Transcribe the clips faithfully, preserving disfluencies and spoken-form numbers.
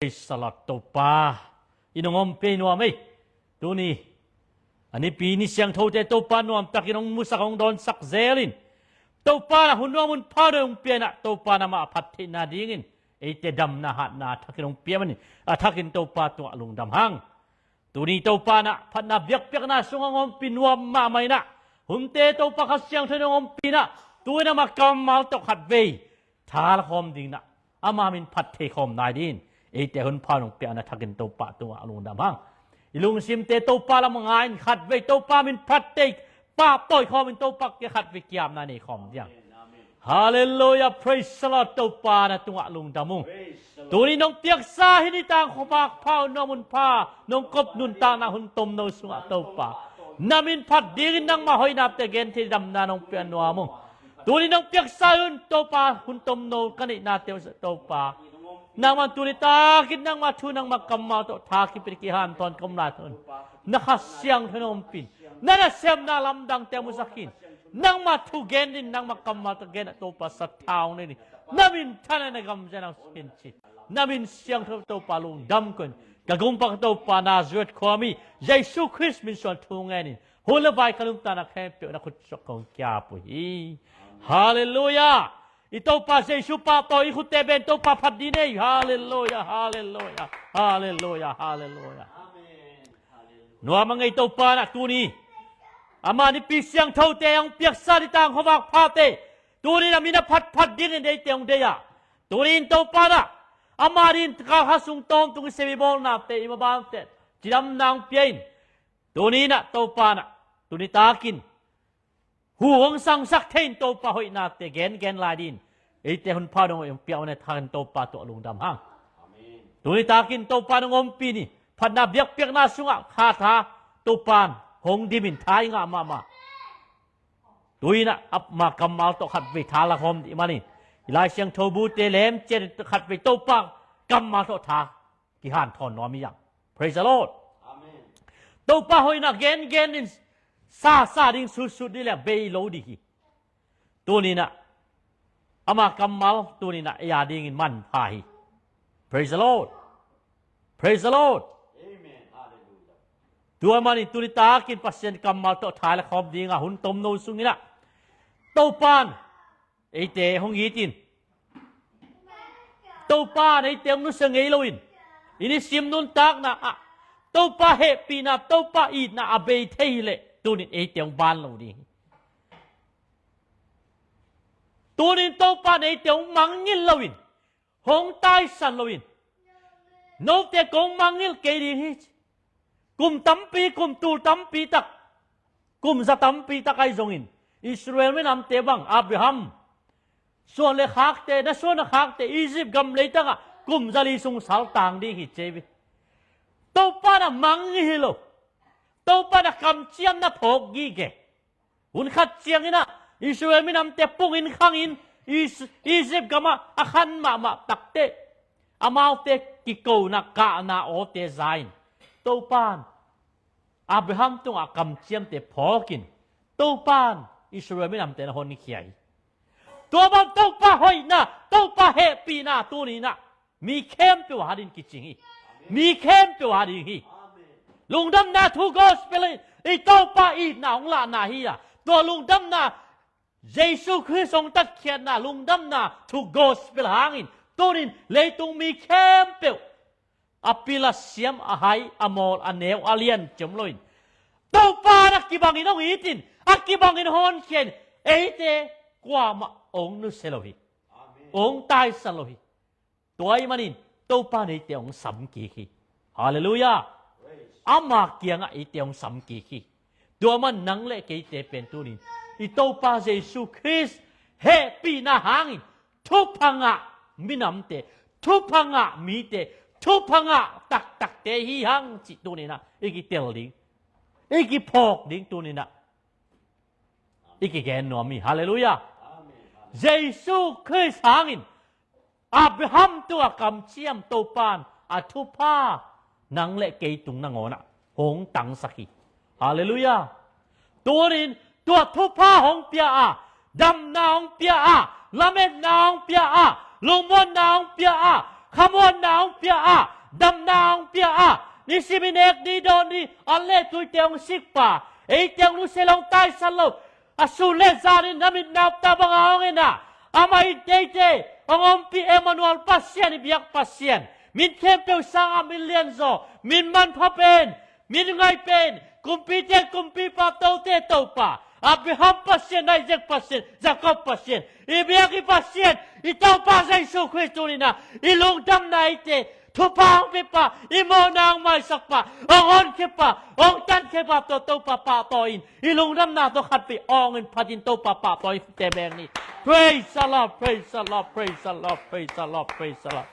Praise the Lord, Topa. I nong om pei nuam ei. Tuni a nipi ni siangthote Topa nuamtakin hong musak hong dawnsak zelin, Topa na hun nuam hun pha dong hong pianah Topa na mah a phat theihna dingin eite damna hatna a thakin hong pia manin a thakin Topa tungah lungdam hang. Tuni Topa na phatna biakpiakna sungah hong ompih nuam mahmah inah, hunte Topa Kha Siangtho in hong ompih inah, tu-in amah kammal tawh khatvei tha la khawm dingin ah, ama min phat thei khawm nai dingin eite hun pha nong piakna thakin Topa tungah lungdam hang. I lungsimte Topa lam nga in khatvei Topa min phat thei pahtawi khawmin Topa kia khatvei kiamna nei khawm diam. Halleluiah, praise the Lord, Topa na tungah lungdam ung. Tuni nong piaksa hi nitang khuavak pha, hun nuam hun pha, nong kop nuntakna hun tomno sungah Topa, na min phat dingin nangmah hoihnate gen thei damna nong pia nuam ung. Tuni nong piaksa hun Topa, hun tomno ka neihnate uh Topa, nangman tuni takin nangmah thu nangmah kammal tawh tha kipia kihanthawn ka om lai thawn na Kha Siangtho in hong ompih in, na nasemna lamdangte musak in, nangmah thu gen in, nangmah kammal tawh gen a Topa sathau nei in, na minthanna na gamzia nang sin cin, na min siangtho Topa lungdam koin, ka gumpa ka Topa Nazareth khuami Jesu Khrist min suan thu ngenin hun le vai ka nuntakna khempeuh na khut sungah kong kiap uh hi. Halleluiah. I Topa Jesu pahtawi i khutte ben Topa phat ding nei. Halleluiah, halleluiah, halleluiah, halleluiah. Nuam a ngei Topa na tuni ama nipi siangthote hong piaksa nitang khuavak phate tuni na min a phatphat dingin eite hong deih a, tuni in Topa na ama dingin kal kha sung tawntungin sep i bawlnate i mabante cidamna hong pia in, tuni na Topa na tuni takin hu hong sangsak thei in Topa hoihnate gengen lai dingin eite hun pha dong hong piak uh na thakin Topa tungah lungdam hang. Tuni takin Topa nong ompih ni phatna biakpiakna sungah kha tha Topa in hong dimin tha i ngah mahmah. Tuni na ama kammal tawh khatvei tha la khawm dih manin i Lai Siangtho bute lemciat in khatvei Topa kammal tawh tha kihanthawn nuam hi hang. Praise the Lord. Amen. Topa hoihna gengen in sasa ding sutsut dih le bei lo dih hi. Tuni na ama kammal tuni na ei a dingin manpha hi. Praise the Lord. Praise the Lord. Amen. Hallelujah. Tua manin tuni takin Pasian kammal tawh tha la khawm dinga hun tomno sungin ah Topa in eite hong it in, Topa in eite hong nusia ngei loin i nisim nuntakna ah Topa hehpihna, Topa itna a bei thei hileh tunin eite hong ban lo ding hi. Tunin Topa in eite hong mangngilh loin, hong taisan loin, note kong mangngilh kei ding hi. Kum tampi, kum tul tampi tak, kum za tampi tak ahi zongin Israel minamte bang, Abraham suan le khakte, na suan na khakte Egypt gam leitangah kum za li sung saltang ding hi ci hi. Topa in a mangngilh hi lo. Topa in a kamciamna phawk gige. Hun khat ciangin ah Israel minamte pungin khangin Is-, Egypt gamah a khan mahmah takteh amaute kikona kahna awte za in Topa in Abraham tungah kamciamte phawkin Topa in Israel minamte na honkhia hi. Tua bang Topa hoihna, Topa hehpihna tuninah mi khempeuh a ding kicing hi. Mi khempeuh a ding hi. Lungdamna thu gospel in i Topa itna hong lahna hi a, tua lungdamna Jesu Khrist hong tatkhiatna lungdamna thu gospel hangin tunin leitung mi khempeuh a pil a siam a hai a mawl a neu a lian ciam loin Topa in a kibangin hong itin a kibangin hong honkhia in eite kuamah hong nusia lo hi. Hong taisan lo hi. Tua ahih manin Topa in eite hong sam kik hi. Halleluiah. Ama kiangah eite hong sam kik hi. Tua man nang le keite pen tunin i Topa Jesu Khrist hehpihna hangin thupha ngah minamte, thupha ngah mite, thupha ngah taktakte hi hang cih tuninah i kitel ding, i kiphawk ding tuninah i kigen nuam hi. Halleluiah. Jesu Khrist hangin Abraham tungah kamciam Topa in a thupha nang le kei tung nangawnah hong tangsak hi. Halleluiah. Tunin tua thupha hong pia a, damna hong pia a, lametna hong pia a, lungmuanna hong pia a, Khamuanna hong pia a, damna hong pia a, nisimin ek ni dawn ni, an le tuite hong sikpa, eite hong nusia lo, hong taisan lo, a sun le zanin na mitna upna banga hong en a, amah in eite hong ompih Emmanuel, Pasian i biak Pasian, min khempeuh sangah min lianzaw, min manpha pen, min ngai pen, kumpite kumpipa, tote Topa, Abraham Pasian, Isaac Pasian, Jacob Pasian, i biak i Pasian, i Topa Jesu Khrist tuni-in ah i lungdamna, eite thupha hong pipa, i mawhna hong maisakpa, hong honkhia pa, hong tankhia pa tawh Topa pahtawi in, i lungdamna tawh khat peuh awng in phat in Topa pahtawi in khute beng ni. Praise the Lord, praise the Lord, praise the Lord, praise the Lord, praise the Lord.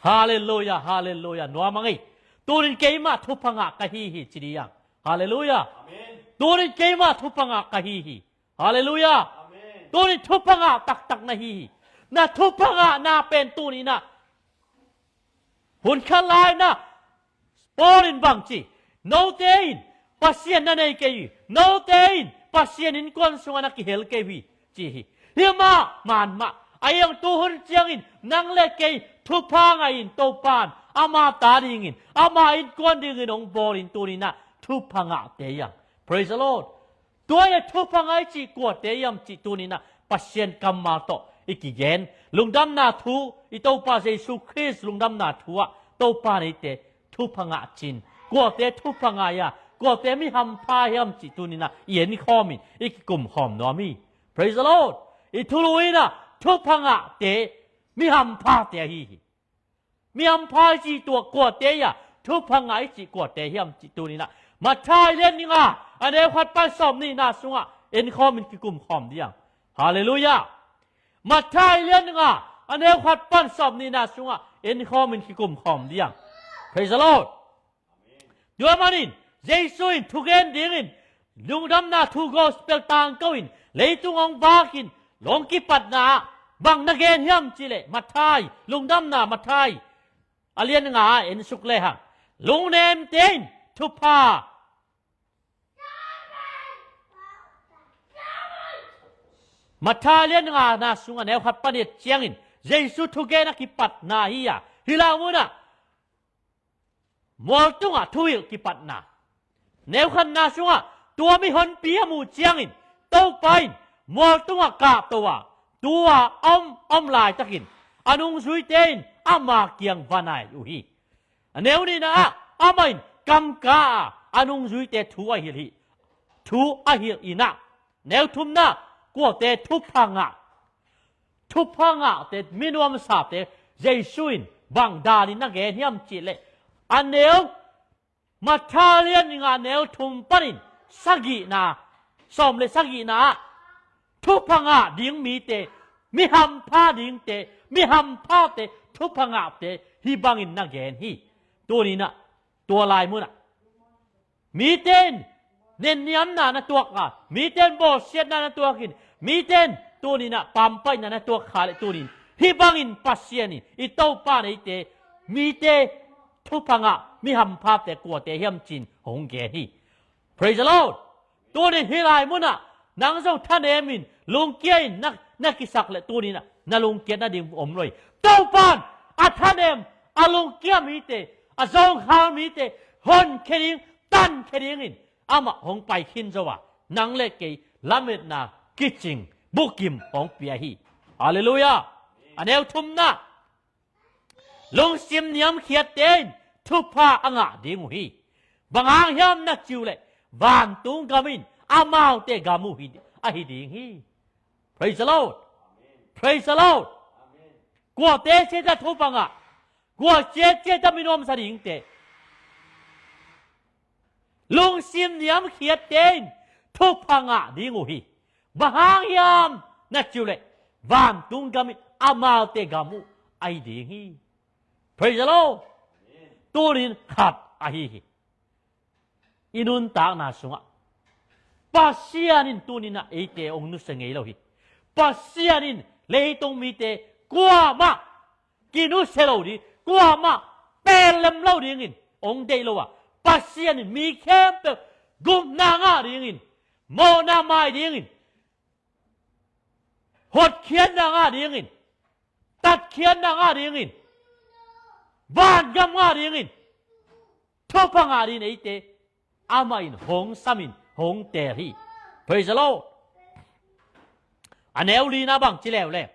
Halleluiah, halleluiah. Nuam a ngei. Tunin keimah thupha ngah ka hi hi, ci ding. Halleluiah. Amen. Tunin keimah thupha ngah ka hi hi. Halleluiah. Amen. Tunin thupha ngah taktak na hi hi. Na thupha ngahna pen tuni-in ah, hun khat lai-in ah Paul in bang ci? Note in Pasian na nei kei hi. Note in Pasian innkuan sungah na kihel kei hi, ci hi. Hi mah, man mah. Ahi hang tuhun ciangin nang le kei thupha ngah in, Topa'n ama ta dingin, ama innkuan dingin hong bawl in, tuni-in ah thupha ngahte hi hang. Praise the Lord. Tua hi a, thupha ngah i cih kuate hiam cih tuni-in ah Pasian kammal tawh i kigen. Lungdamna thu, i Topa Jesu Khrist lungdamna thu ah Topa'n eite thupha ngah ci-in, kuate thupha ngah a, kuate mi hampha hiam cih tuni-in ah i enkhawm in i kikumkhawm nuam hi. Praise the Lord. I thulu in ah thupha ngahte mi hamphate ahi hi. Mi hampha i cih tua kuate hi a, thupha ngah i cih kuate hiam cih tuni-in ah Matthai lian nga, a neu khat pan sawm nihna sungah enkhawm in kikumkhawm ding. Halleluiah. Matthai lian nga, a neu khat pan sawm nihna sungah enkhawm in kikumkhawm ding. Praise the Lord. Tua manin Jesu in thugen dingin lungdamna thu, gospel tangko in leitung hong vak in, hong kipatna ah bang na gen hiam cih leh, Matthai, lungdamna Matthai a lian nga ah en suk lehang, lungnemte in thupha. Matthai lian ngana sungah neu khat pan et ciangin Jesu thugen a kipatna hi a, hih lai munah mual tungah thuhilh kipatna. Neu khatna sungah tua mihonpi a muh ciangin Topa in mual tungah kahto a, tua a om, om laitakin a nungzuite in ama kiang va nai uh hi. A neu nihna ah amah in kamka a, a nungzuite thu a hilh hi. Thu a hilh in ah, neu thumna, kuate thupha ngah, thupha ngahte, mi nuamsate Jesu in bang danin na gen hiam cih leh, a neu, Matthai lian nga neu thum panin sagihna, sawm le sagihna ah thupha ngah ding mite, mi hampha dingte, mi hamphate, thupha ngahte hih bangin na gen hi. Tuni-in ah tua lai munah mite in nenniamna na tuak a, mite in bawlsiatna na tuak in, mite in tuni-in ah pampaihna na tuak kha leh, tuni-in hih bangin Pasian in, i Topa in eite, mite thupha ngah mi hamphate kuate hiam ci-in hong gen hi. Praise the Lord. Tuni-in hih lai munah nang zong thanem in, lungkia in na, na kisak leh, tuni-in ah na lungkiat nading om lo hi. Topa in a thanem, a lungkia mite, a zawngkhal mite honkhia ding, tankhia dingin amah hong pai khin zo a, nang le kei lametna kicing bukim hong pia hi. Halleluiah. A neu thumna, lungsim niamkhiatte in thupha a ngah ding uh hi. Bang hang hiam na cih uh leh, vantung gam in amaute gam uh hi, ahi ding hi. Praise the Lord. Praise the Lord. Kuate ciat ah thupha ngah, kuate ciat ah mi nuamsa dingte, lungsim niamkhiatte in thupha ngah ding uh hi. Bang hang hiam na cih uh leh, vantung gam in amaute gam uh ahi ding hi. Praise the Lord. Tuni-in khat ahi hi. I nuntakna sungah Pasian in tuni-in ah eite hong nusia ngei lo hi. Pasian in leitung mite kuamah kinusia lo ding, kuamah pelh lem lo dingin hong deih lo a, Pasian in mi khempeuh gupna ngah dingin, mawhna mai dingin, hotkhiatna ngah dingin, tatkhiatna ngah dingin, vangam ngah dingin, thupha ngah dingin eite amah in hong samin hong teel hi. Praise the Lord. A neu lina bang ci leuleu,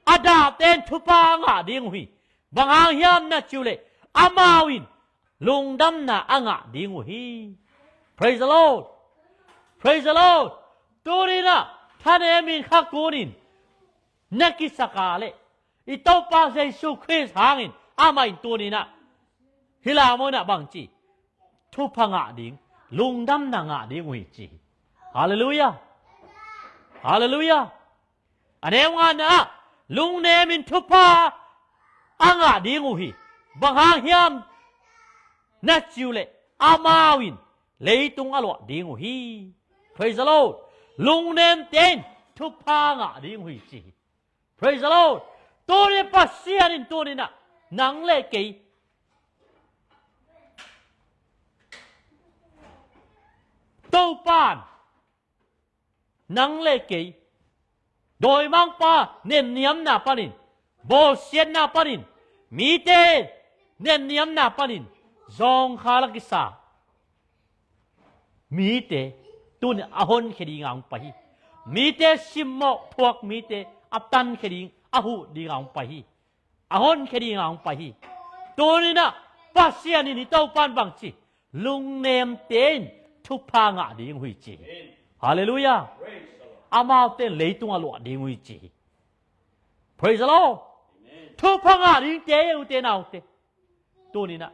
a dahte in thupha a ngah ding uh hi. Bang hang hiam na ci uh leh, amau in lungdamna a ngah ding uh hi. Praise the Lord. Praise the Lord. Tuninah thanemin khakunin na kisaka leh, i Topa Jesu Khrist hangin amah in tuninah hih lamah inah bang ci, thupha ngah ding, lungdamna ngah ding uh hi ci hi. Halleluiah. Halleluiah. A neu ngana ah, lungnemin thupha a ngah ding uh hi. Bang hang hiam na ci uh leh, amau in leitung a luah ding uh hi. Praise the Lord. Lungnemte in thupha ngah ding uh hi ci hi. Praise the Lord. Tuni Pasian in tuninah nang le kei, Topan nang le kei, dawimangpa nenniamna panin, bawlsiatna panin, mite nenniamna panin zawngkhal a kisa mite tunin a honkhia dinga hong pai hi. Mite simmawh thuak mite a tankhia ding, a huh dinga hong pai hi. A honkhia dinga hong pai hi. Tuninah Pasian in, i Topan bang ci, lungnemte in thupha ngah ding uh hi ci hi. Halleluiah. Amaute in leitung a luah ding uh hi ci hi. Praise the Lord. Thupha ngah dingte, ute naute. Tuninah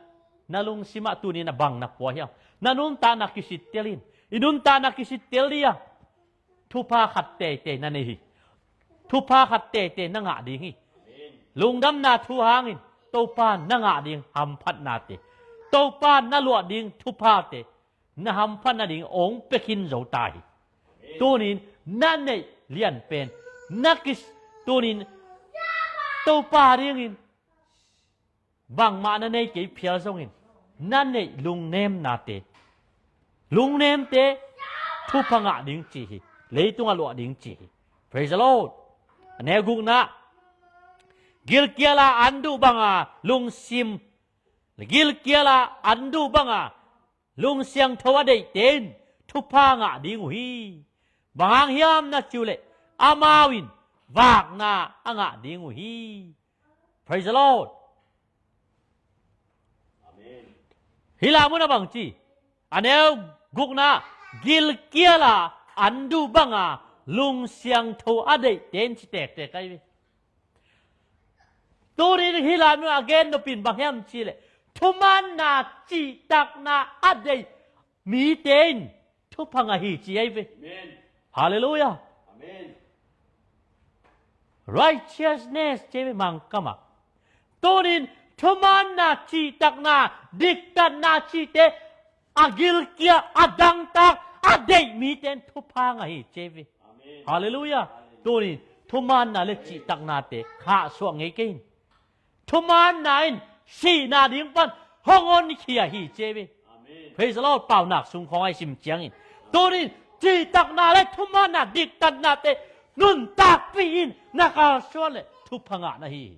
na lungsimah tuninah bang na pua hiam? Na nuntakna kisittel in. I nuntakna kisittel dih a, thupha khat teitei na nei hi. Thupha khat teitei na ngah ding hi. Lungdamna thu hangin Topa na ngah ding hamphatnate, Topa na luah ding thuphate, na hamphat nading hong pia khin zo ta hi. Tunin na neih lianpen, na kis, tunin Topa dingin bangmah na nei kei phial zongin, na neih lungnemnate, lungnemte thupha ngah ding ci hi. Leitung a luah ding ci hi. Praise the Lord. A neu gukna, gilkial a an duh banga lungsim, gilkial a an duh banga lungsiangtho a deihte in thupha ngah ding uh hi. Bang hang hiam na ci uh leh, amau in vakna a ngah ding uh hi. Praise the Lord. Hih lam un a bang ci, a neu gukna, gilkial a an duh banga lungsiangtho a deihte in ci tektek ahi ve. Tunin hih lam un a gen nopin bang hiam ci leh, thumaanna cihtakna a deih mite in thupha ngah hi ci ahi ve. Halleluiah. Righteousness ci ahi ve Mangkam ah. Tunin thumaanna cihtakna, diktatna cihte a gilkial, a dangtak a deih mite in thupha ngah hi ci ahi ve. Halleluiah. Tunin thumaanna le cihtaknate khahsuah ngei kei in. Thumaanna in sihna ding pan hong honkhia hi ci ahi ve. Praise the Lord. Paunak sung khawng a i sim ciangin, tunin cihtakna le thumaanna diktatnate nuntakpih in na kalsuan leh thupha ngah na hi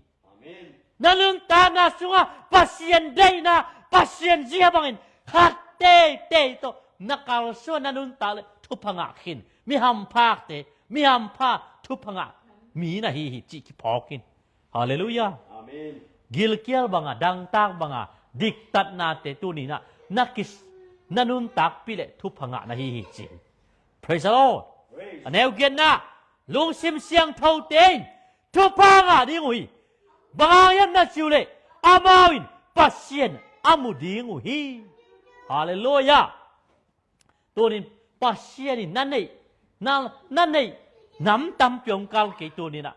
hi. Na nuntakna sungah Pasian deihna, Pasian zia bangin khat teitei tawh na kalsuan, na nuntak leh thupha ngah khin. Mi hamphate, mi hampha thupha ngah mi na hi hi cih kiphawk in. Halleluiah. Gilkial banga, dangtak banga diktatnate tuninah na kis, na nuntakpih leh thupha ngah na hi hi ci hi. Praise the Lord. A neu giatna, lungsim siangthote in thupha ngah ding uh hi. Bang hang hiam na ci uh leh, amau in Pasian a mu ding uh hi. Halleluiah. Tunin Pasian in na neih, na, na neih nam tampi hong kal kei tuninah,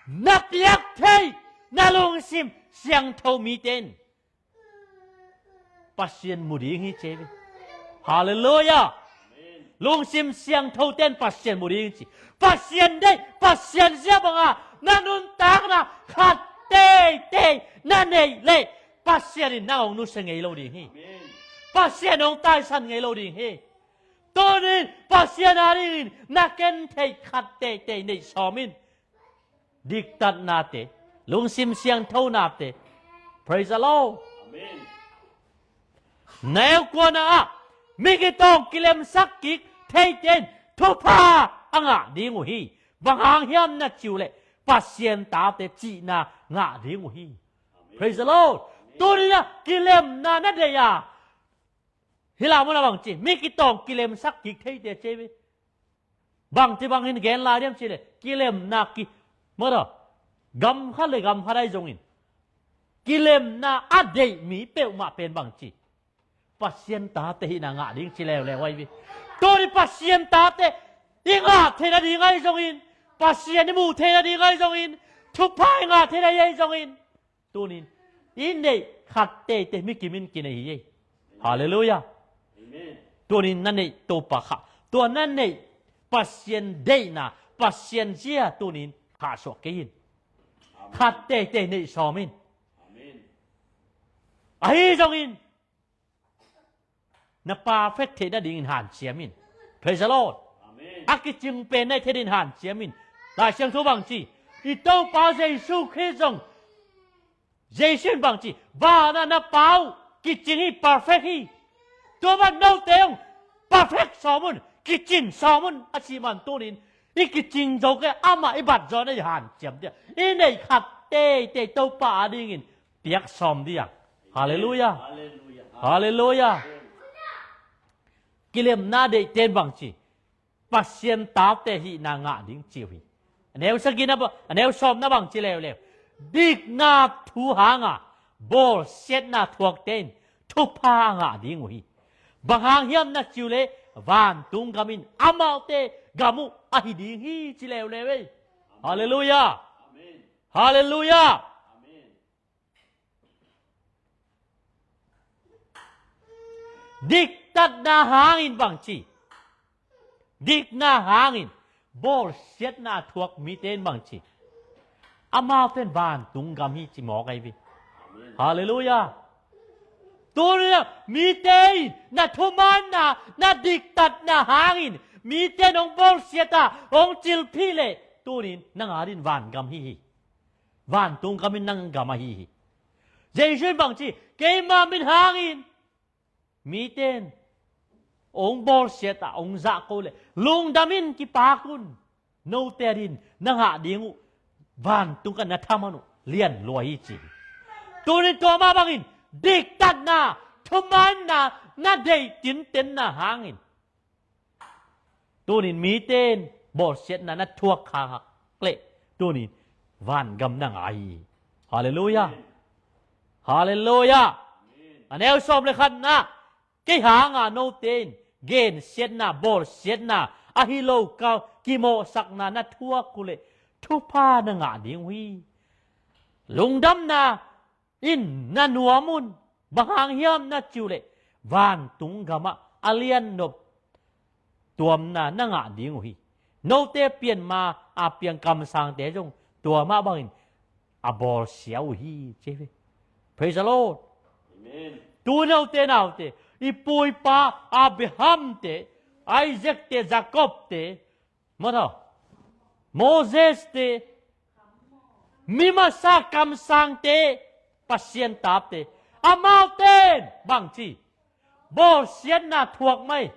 na piak theih na lungsim siangtho mite in Pasian mu ding hi ci ahi ve. Halleluiah. Lungsim siangthote in Pasian mu ding hi ci. Pasian deih, Pasian zia banga na nuntakna khat teitei na neih leh, Pasian in nang hong nusia ngei lo ding hi. Pasian hong taisan ngei lo ding hi. Tunin Pasian a dingin na ken theih khat teitei neih sawm in. Diktatnate, lungsim siangthonate, Praise the Lord. Amen. Neu kuana ah mi kitawng kilemsak kik theite in thupha a ngah ding uh hi. Bang hang hiam na ci uh leh Pasian tate cihna ngah ding uh hi. Amen. Praise the Lord. Amen. Tuni-in ah kilemna na deih a, hih lam un ah bang ci, mi kitawng kilemsak kik theite ci hi. Bangci bangin gen lai diam cih leh kilemna ki, mawtaw, gam khat le gam khat ahi zongin kilemna a deih mi peuhmah pen bangci, Pasian tate hihna ngah ding ci leuleu ahi hi. Tuni Pasian tate i ngah theih nading ahi zongin, Pasian i muh theih nading ahi zongin, thupha i ngah theih nading ahi zongin, tunin i neih khat teitei mi kimin kinei hi ei. Halleluiah. Amen. Tunin na neih Topa khah, tua na neih Pasian deihna, Pasian zia tunin khahsuah kei in. Amen. Khat teitei neih sawm in. Amen. Ahi zongin na perfect theih nadingin hanciam in. Praise the Lord. Amen. A kicing pen na hih theih nadingin hanciam in. Lai Siangtho bangci, i Topa Jesu Khrist zong, Jesu in bangci, vanah na Pa uh kicing hi, perfect hi. Tua bang note zong perfect sawm un, kicing sawm un a cih man tunin i kicing zo kei, amah i bat zawh nading hanciam ding a, i neih khat teitei Topa adingin piak sawm ding a. Halleluiah. Halleluiah. Halleluiah. Kilemna deihte in bangci, Pasian tate hihna ngah ding ci uh hi. A neu sagihna bang, a neu sawmna bangci leuleu, dikna thu hanga bawlsiatna thuakte in thupha a ngah ding uh hi. Bang hang hiam na ci uh leh vantung gam in amaute gam uh ahi ding hi ci leuleu ei. Halleluiah. Amen. Halleluiah. Amen. Diktatna hangin bangci, dikna hangin bawlsiatna a thuak mite in bangci, amaute in vantung gam hi ci mawk ahi hi. Halleluiah. Tuni-in ah mite in na thumaanna, na diktatna hangin mite in hong bawlsiat a, hong cilphih leh tunin nang adingin vangam hi hi. Vantung gam in nang gam ahi hi. Jesu in bangci, keima min hangin mite in hong bawlsiat a, hong zahko leh lungdam in, kipak un, note adingin na ngah ding uh vantung gam na thaman uh lian lua hi ci hi. Tunin tua mah bangin diktatna, thumaanna na deih tintenna hangin tunin mite in bawlsiatna na thuak khak leh tunin vangam na ngah hi. Halleluiah. Halleluiah. A neu sawm le khatna, kei hanga note in gensiatna, bawlsiatna, ahi lo ka kimawhsakna na thuak uh leh thupha na ngah ding uh hi. Lungdamna in na nuam un. Bang hang hiam na ci uh leh vantung gamah a lian nop tuamna na ngah ding uh hi. Note pian ma a piang kamsangte zong tua mah bangin a bawlsia uh hi ci hi. Praise the Lord. Amen. Tu note naute, i pu i pa Abraham te, Isaac te, Jacob te, maw tho, Moses te, mi masa kamsangte, Pasian tapte, amaute in bangci, bawlsiatna thuak mai,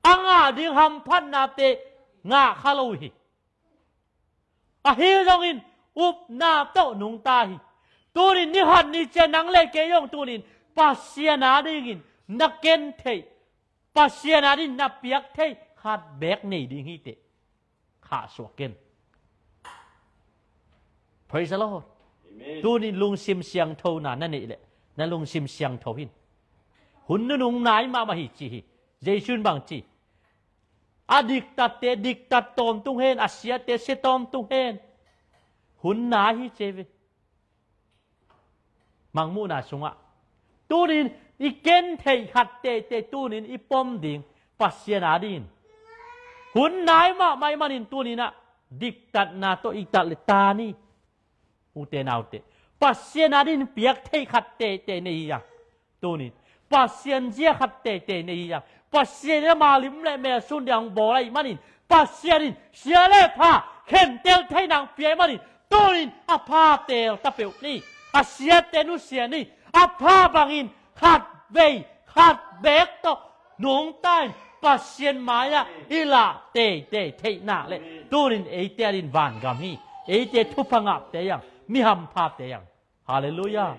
a ngah ding hamphatnate ngah kha lo hi. Ahi zongin upna tawh nungta hi. Tunin ni khat ni ciang nang le kei zong tunin Pasian adingin na ken theih, Pasian adingin na piak theih khat beek nei ding hi teh. Khahsuah ken. Praise the Lord. Amen. Tunin lungsim siangthona na neih leh na lungsim siangtho hi in. Hun nunung nai mahmah hi ci hi. Jesu in bangci, a diktatte diktat tawntung hen, a siate sia tawntung hen. Hun nai hi ci hi ve. Mangmuhna sungah tunin i ken theih khat teitei tunin i pom ding Pasian adingin. Hun nai mahmah ahih manin tuninah diktatna tawh i tat le ta ni. Ute naute, Pasian adingin piak theih khat teitei nei hi a, tunin Pasian zia khat teitei nei hi a, Pasian in ama lim le mel sun ding hong bawl ahih manin, Pasian in sia le pha khentel theihna hong pia ahih manin, Tunin a pha teel ta peuh ni. A siate nusia ni. A pha bangin khat vei khat beek tawh nungta in Pasian mai-ah i lah teitei theihna le tunin eite adingin vangam hi. Eite thupha ngahte hi hang, mi hamphate hi hang. Halleluiah.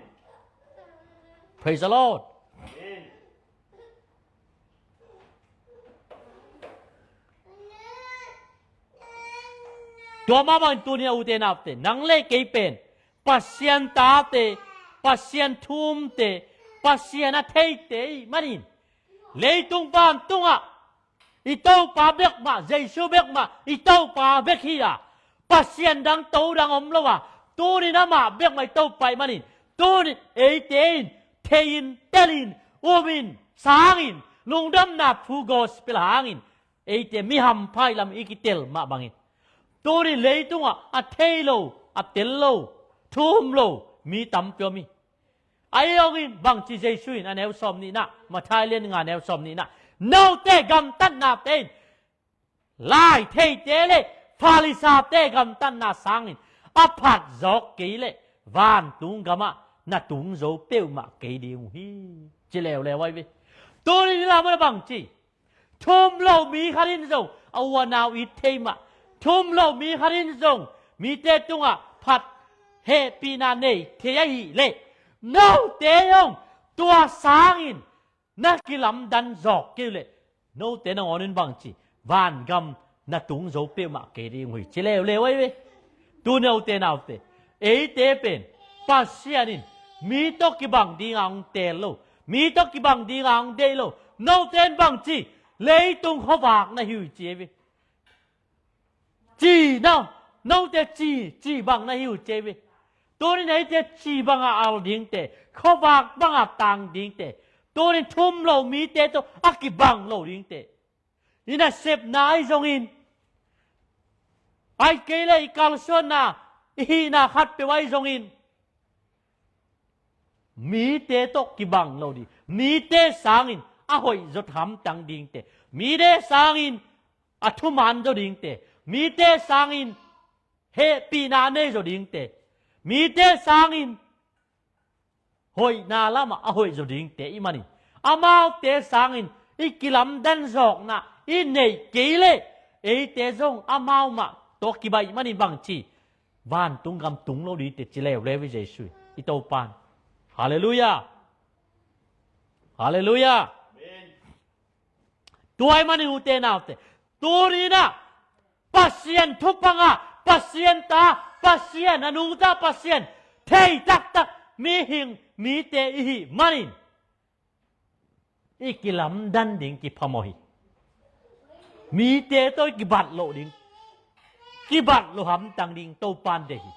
Praise the Lord. Tua mah bangin tuni a ute naute, nang le kei pen Pasian tate, Pasian thu-umte, Pasian a theite i hih manin leitung vantungah i Topa bek mah, Jesu bek mah i Topa bek hi a, Pasian dang, to dang om lo a, tunin amah bek mah i Topa i hih manin tunin eite in thei-in, tel-in, um-in, sang-in, lungdamna thu gospel hangin eite mi hampha i lam i kitel mah bangin tunin leitungah a thei lo, a tel lo, thu-um lo mi tampi om hi. Ahi zongin bangci Jesu in a neu sawm nihna, Matthai lian nga neu sawm nihna, note gamtatnate in lai theite le Farisate gamtatna sangin a phat zawk kei leh vantung gamah na tung zo peuhmah kei ding uh hi, ci leuleu ahi ve. Tunin i lam ah bangci, thu-um lo mi khat in zong a u a nau it thei mah, thu-um lo mi khat in zong mite tungah phat, hehpihna nei thei ahih leh note zong tua sangin na kilamdan zawk kei uh leh note nangawnin bangci, vangam na tung zo peuhmah kei ding uh hi, ci leuleu ahi ve. Tuni a ute naute, eite pen Pasian in mi tawh kibang dinga hong teel lo, mi tawh kibang dinga hong deih lo. Note in bangci, leitung khuavak na hi uh hi, ci ahi ve. Ci na, note ci, ci bang na hi uh, ci ahi ve. Tunin eite ci banga al dingte, khuavak banga tang dingte, tunin thu-um lo mite tawh a kibang lo dingte, i nasepna ahi zongin, ahih kei leh i kalsuanna, i hihna khatpeuh ahi zongin mite tawh kibang lo ding, mite sangin a hoih zaw hamtang dingte, mite sangin a thuman zaw dingte, mite sangin hehpihna nei zaw dingte, mite sangin hoihna lamah a hoih zaw dingte i hih manin, amaute sangin i kilamdan zawkna i neih kei leh eite zong amau mah tawh kibaih i hih manin bangci, vantung gam tung lo dingte, ci leuleu hi Jesu in, i Topa in. Halleluiah. Halleluiah. Tua ahih manin ute naute, tuni-in ah Pasian thupha ngah, Pasian ta, Pasian a nungta, Pasian thei taktak mihing mite i hih manin i kilamdan ding kiphamawh hi. Mite tawh i kibat loh ding, kibat loh hamtang ding Topa in deih hi.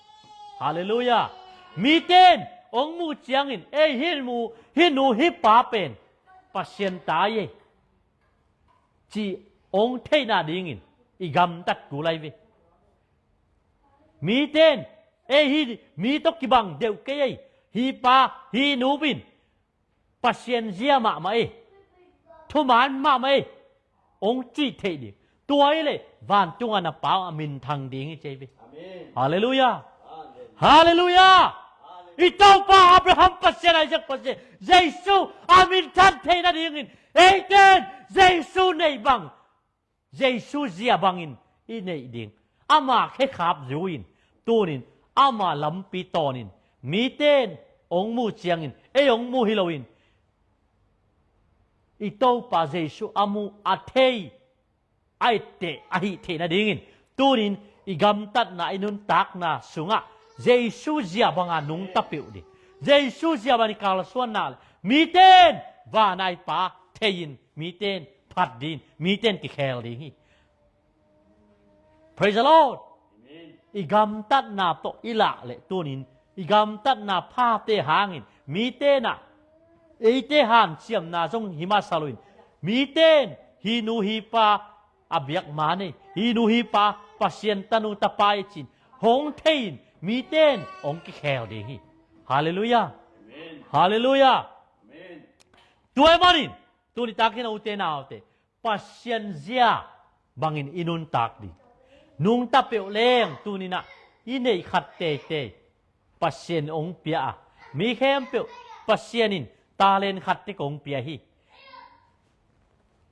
Halleluiah. Mite in hong muh ciangin, ei, hih mu, hih nu, hih pa pen Pasian ta hi ei, cih hong theihna dingin i gamtat kul ahi ve. Mite in, ei, hih mi tawh kibang deuh kei ei, hih pa, hih nu in Pasian zia mahmah ei, thuman mahmah ei, hong cih theih ding. Tua hi leh vantung a na Pa a minthang ding hi, ci ahi ve. Halleluiah. Halleluiah. I Topa Abraham Pasian, Isaac Pasian, Jesu a minthang theih nadingin eite in Jesu neih bang, Jesu zia bangin i neih ding. Ama khekhap zui-in tunin ama lampi tawnin, mite in hong muh ciangin, ei hong muh hi loin, i Topa Jesu a muh, a thei, a etteh, a hih theih nadingin tunin i gamtatna, i nuntakna sungah Jesu zia banga nungta peuh ding. Jesu zia bangin i kalsuanna le mite in vana i Pa thei-in, mite in phat ding, mite in kikhel ding hi. Praise the Lord. I gamtatna tawh i lah leh tunin i gamtatna phate hangin mite in ah eite hanciamna zong hi masa loin, mite in hih nu hih pa a biakman ei, hih nu hih pa Pasian tanu tapa ei ci-in hong thei-in mite in hong kikhel ding hi. Halleluiah. Halleluiah. Tua ahih manin tuni takin a ute naute, Pasian zia bangin i nuntak ding. Nungta peuh leng tuni-in ah i neih khat teitei Pasian hong pia a, mi khempeuh Pasian in talent khat tek hong pia hi.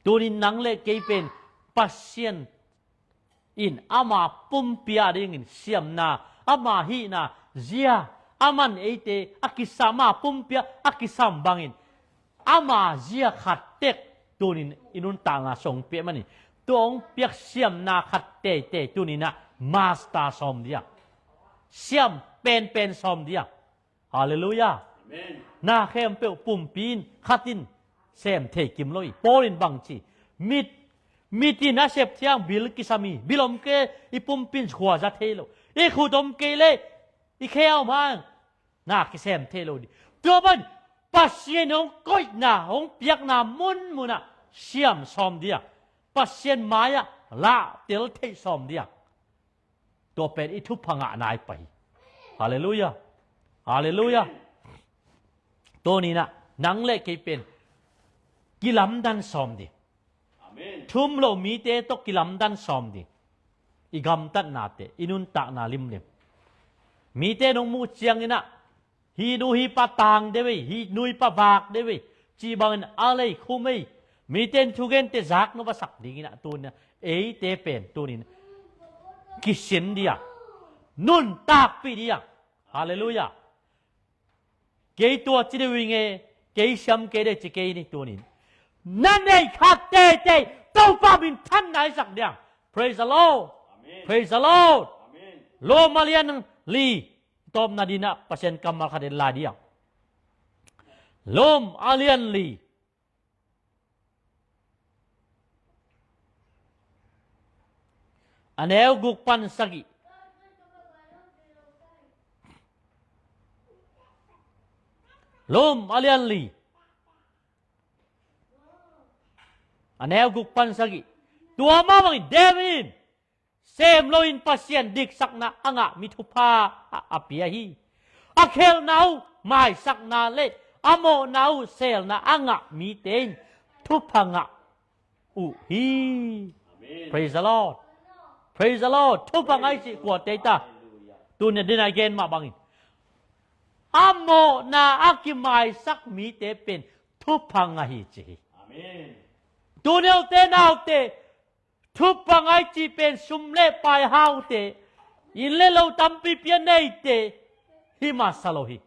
Tunin nang le kei pen Pasian in ama pumpi a dingin siamna, ama hihna zia, aman eite a kisam, ama pumpi a a kisam bangin ama zia khat tek tunin i nuntakna sung hong piak manin, tua hong piak siamna khat teitei tuninah master sawm dia, siam penpen sawm dia. Halleluiah. Amen. Na khempeuh pumpi in khat in sem thei kim lo hi. Paul in bang ci? Mit, mit in a sep thiang bil kisam hi. Bil om kei i pumpi in khua za thei lo. I khut om kei le i khe om hang na kisem thei lo ding. Tua ban Pasian hong koihna, hong piakna munmunah siam sawm dia, Pasian mai-ah lah tel theih sawm dia. Tua pen i thupha ngah nai pah hi. Halleluiah. Halleluiah. Tuninah nang le kei pen kilamdan sawm ding. Amen. Thum lo mite tawh kilamdan sawm ding. I gamtatnate, i nuntakna limlim. Mite nong muh cianginah, hih nu hih pa tang deuh ei, hih nu hih pa vak deuh ei, cih bangin a lei khum ei. Mite in thugente zak nop a sak dinginah tuninah eite pen tunin kisin dia, nuntakpih dia. Halleluiah. Kei tua ci deuh ing e, kei siam kei deuh ci kei ni tunin. Na neih khat teitei Topa minthanna i sak diang. Praise the Lord. Amen. Praise the Lord. Amen. Rom a lian li, tawpna dinah Pasian kammal khat en lai diang. Rom a lian li, a neu guk pan sagih. Rom a lian li, a neu guk pan sagih. Tua mah bangin David in sem loin Pasian diksakna a ngah mi thupha a, a pia hi. A khelhna uh maisakna le a mawhna uh selna a ngah mite in thupha ngah uh hi. Amen. Praise the Lord. Praise the Lord. Thupha ngah i cih kuate hi ta? Hallelujah. Tuni a dina gen mah bangin a mawhna a kimaisak mite pen thupha ngah hi ci hi. Amen. Tuni a ute naute, thupha ngah i cih pen sum le pai haute, inn le lo tampi pia neite hi masa lo hi.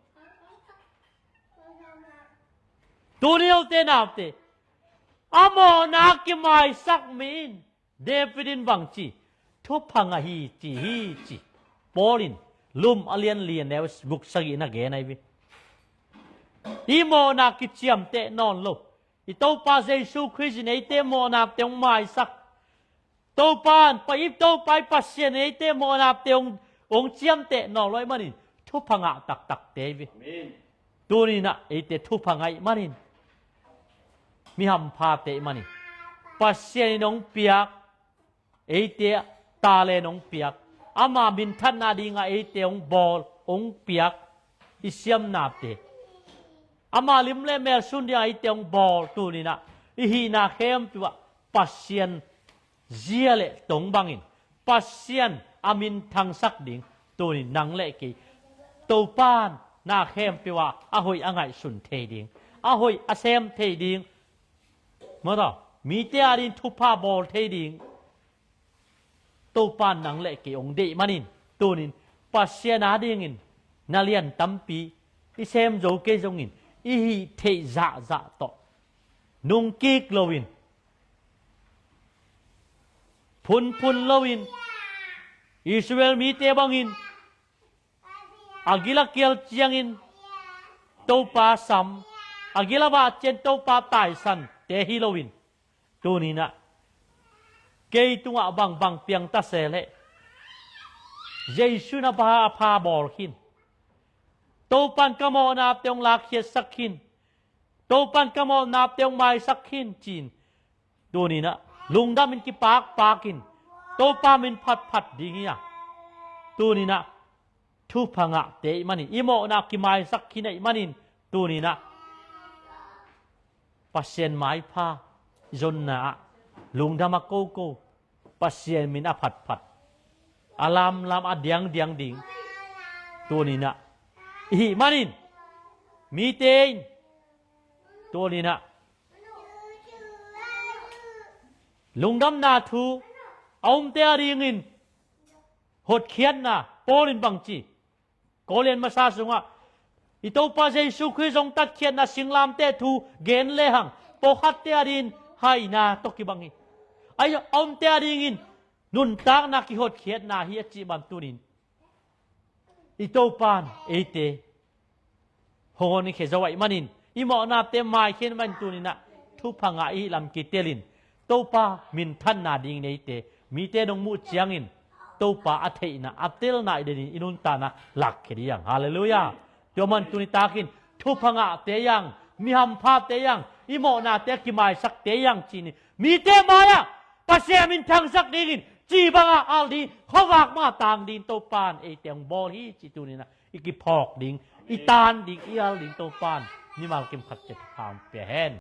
Tuni a ute naute, a mawhna a kimaisak mi in David in bang ci? Thupha ngah hi ci hi ci. Paul in Rom a lian li a neu guk sagih na gen ahi ve. I mawhna kiciamteh nawn lo. I Topa Jesu Khrist in eite mawhnate hong maisak. Topa in, pa i Topa i Pasian in eite mawhnate hong, hong ciamteh nawn lo ahih manin thupha ngah taktakte hi ve. Amen. Tuninah eite thupha ngah ahih manin, mi hamphate ahih manin, Pasian in hong piak, eite talent hong piak, ama minthanna dingah eite hong bawl, hong piak, i siamnate, ama lim le mel sun dingah eite hong bawl, tuninah i hihna khempeuh ah Pasian zia le tong bangin Pasian a minthangsak ding tunin nang le kei Topa in na khempeuh ah a hoih a ngaihsun thei ding, a hoih a sem thei ding, maw taw, mite a ding thupha bawl thei ding Topa in nang le kei hong deih manin tunin Pasian a dingin na lian tampi i sem zo kei zongin i hih theih zahzah tawh nungkik loin, phunphun loin, Israel mite bangin a gil a kial ciangin Topa sam, a gil a vah ciang Topa taisan te hi loin, tuninah kei tungah bangbang piang ta se leh Jesu in a pha, a pha bawl khin. Topa in ka mawhnate hong lakkhiatsak khin. Topa in ka mawhnate hong maisak khin ci-in tuninah lungdamin kipakpakin Topa min phatphat ding hi a, tuninah thupha ngahte ahih manin, i mawhna kimaisak khin ahih manin, tuninah Pasian maipha zonna ah lungdam a koko, Pasian min a phatphat a lamlam a diangdiang ding tuninah i hih manin mite in tuninah lungdamna thu a umte a dingin hotkhiatna Paul in bangci Korin masa sungah i Topa Jesu Khrist hong tatkhiatna singlamteh thu gen lehang pawlkhatte a dingin haina tawh kibang hi. A omte a dingin nuntakna kihotkhiatna hi a cih bang tunin i Topan eite hong hon i khia zo ahih manin i mawhnate maikhiat manin tuninah thupha ngah i hih lam kitelin Topa minthanna ding neite mite dong muh ciangin Topa a theihna a telna i denin i nuntakna lakkhia ding. Halleluiah. Tua man tuni takin thupha ngahte yang, mi hamphatte yang, i mawhnate a kimaisakte yang cinin mite mai-ah Pasian minthangsak dingin ci bangah al ding, khuavak mah tang ding Topan eite hong bawl hi ci tuninah i kiphawk ding, i tan ding, i al ding Topan mimal kimkhat ciat hong pia hen.